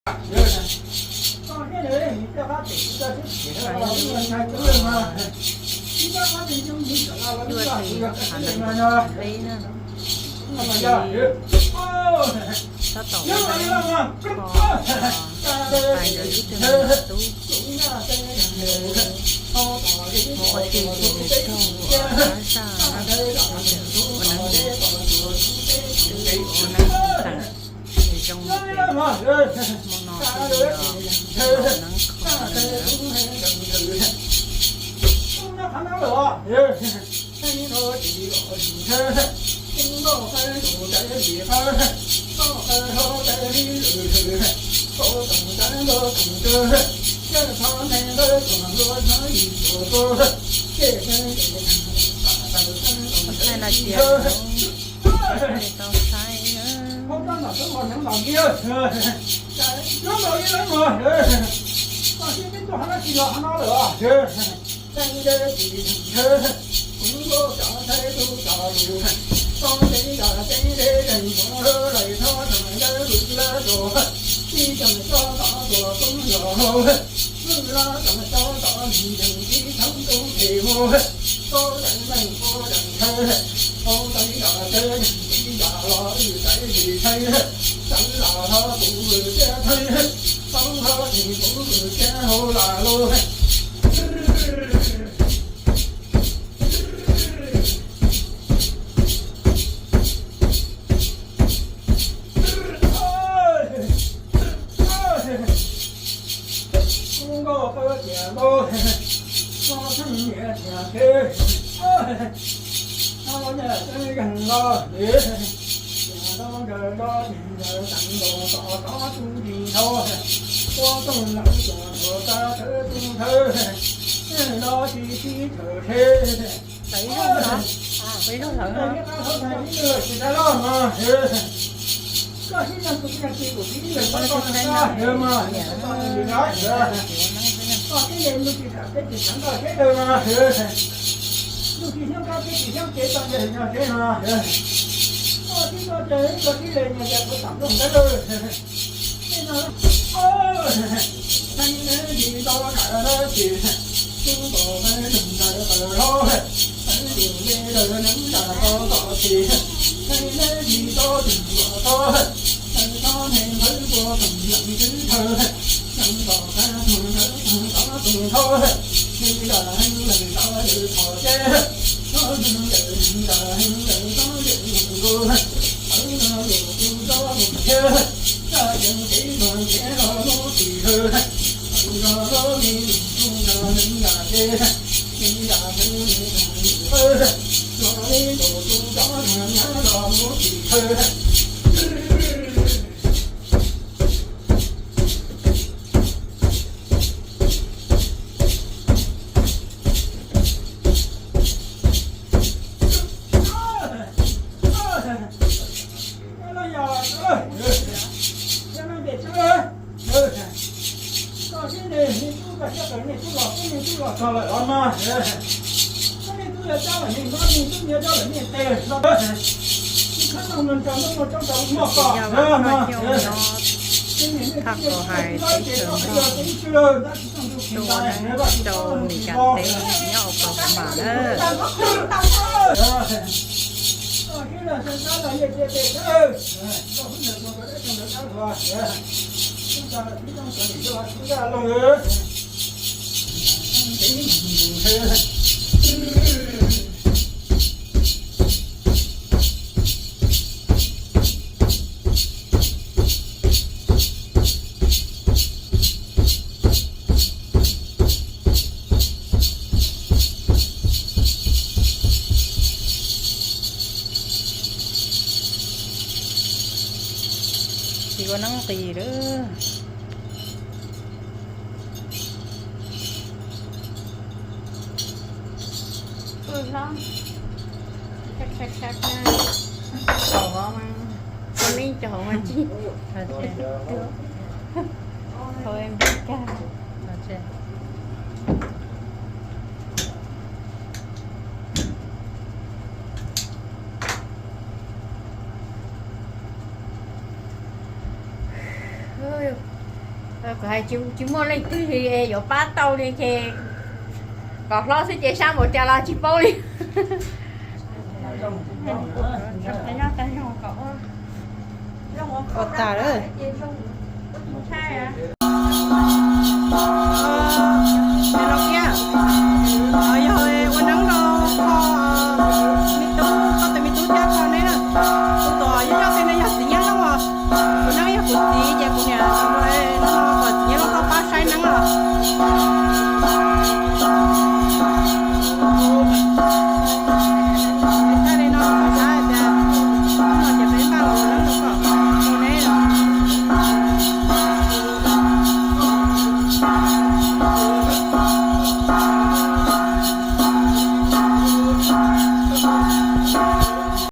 Yuav tig thov neeb khov peb na, tab tom ua neeb khov, tais yog ib tug me nyuam tub, ua ua ke ces nws raug ua dab zaj na, ua neeb, ua neeb tag, nws zoo li hmo no ces yog ua neeb khov na. Thaij no cia, tau thaij na. Nkauj qw tias nkauj, koj txheej niam tias peb, koj niam txheej yeeg los tis, tias nrog nraws nrog tis nraws teev nkaus tom qab tub nrig nthau, ua tooj leev tuam ntuas tsa thawv tub thawv, no tsis sib thawm seb. Tawm ib zaug no, ib zaug lawm no. Koj sib nws, nej tub koj siab qis, nej tub los pub, nej tub los txog lawm los mas. Koj nej tub yuav cab lawm nej mob, nej tub yuav cab lawm nej tes los. Khab noog nws nrog nws mus coob rau muaj koj mas. Thaj Kaus Hais teb chaws Nplog, tuaj ua neeb rau Meskas teb nyob Oklahoma na. Tsis ua neeb nqis lawm. Hlob, caum hov mas, ua neeb caum mas tsis, thov npib kag. Kuv hais tsis muaj leej twg yuav pab tau li ces kom hlob xwb ces sab npaum cas los tsis paub li. Ua tas lawm.